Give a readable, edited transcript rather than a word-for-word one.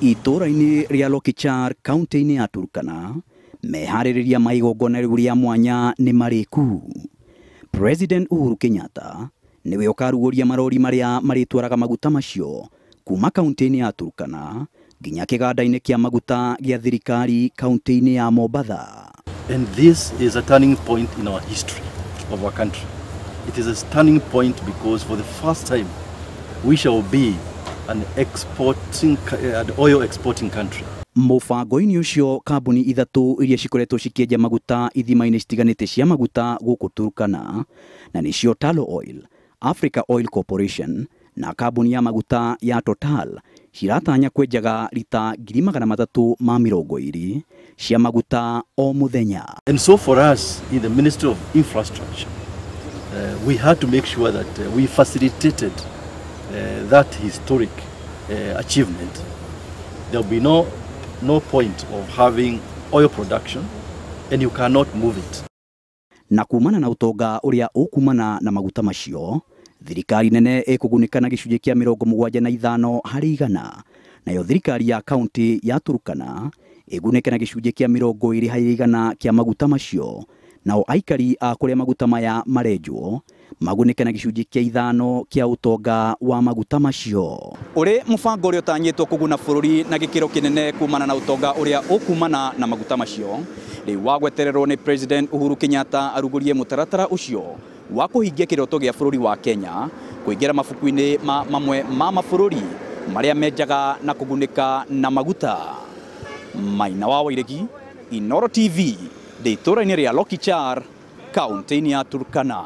Itũũra-inĩ rĩa Lokichar kaunti-inĩ ya Turkana, meharĩrĩria ma igongona rĩu rĩa mwanya nĩ marĩku. President Uhuru Kenyatta nĩwe ũkarugũria marori marĩa marĩtwaraga maguta macio kuma kaunti-inĩ ya Turkana nginya kĩganda-inĩ kĩa maguta gĩa thirikari kaunti-inĩ ya Mombatha. And this is a turning point in our history of our country. It is a turning point because for the first time we shall be an exporting, an oil exporting country. Mũbango-inĩ ũcio, kambuni ithatũ iria cikoretwo cikĩenja maguta ithima-inĩ citiganĩte cia maguta gũkũ Turkana, na nĩcio Tullow Oil, Africa Oil Corporation na kambuni ya maguta ya Total, ciratanya kwenjaga rita 320,000 cia maguta o mũthenya. And so for us in the Ministry of Infrastructure, we had to make sure that we facilitated that historic achievement. There will be no point of having oil production and you cannot move it. Na kumana na utonga uria ukumana na maguta macio, thirikari nene ĩkũgunĩka na gĩcunjĩ kĩa 75%, nayo thirikari ya kaunti ya Turkana ĩgunĩke na gĩcunjĩ kĩa 20% kĩa maguta macio, nao aikari a kũrĩa maguta maya marenjwo magunĩke na gĩcunjĩ kĩa 5 kĩa ũtonga wa maguta macio. Ũrĩ mũbango ũrĩa ũtanyĩtwo kũguna bũrũri na gĩkĩro kĩnene kumana na ũtonga ũrĩa ũkumana na maguta macio, rĩu wagwetererwo nĩ President Uhuru Kenyatta arugũrie mũtaratara ũcio wa kũhingia kĩroto gĩa bũrũri wa Kenya kũingĩra mabuku-inĩ ma mamwe ma mabũrũri marĩa menjaga na kũgunĩka na maguta. Maina wa Wairegi, Inooro TV, ndĩ itũũra-inĩ rĩa Lokichar, kaunti-inĩ ya Turkana.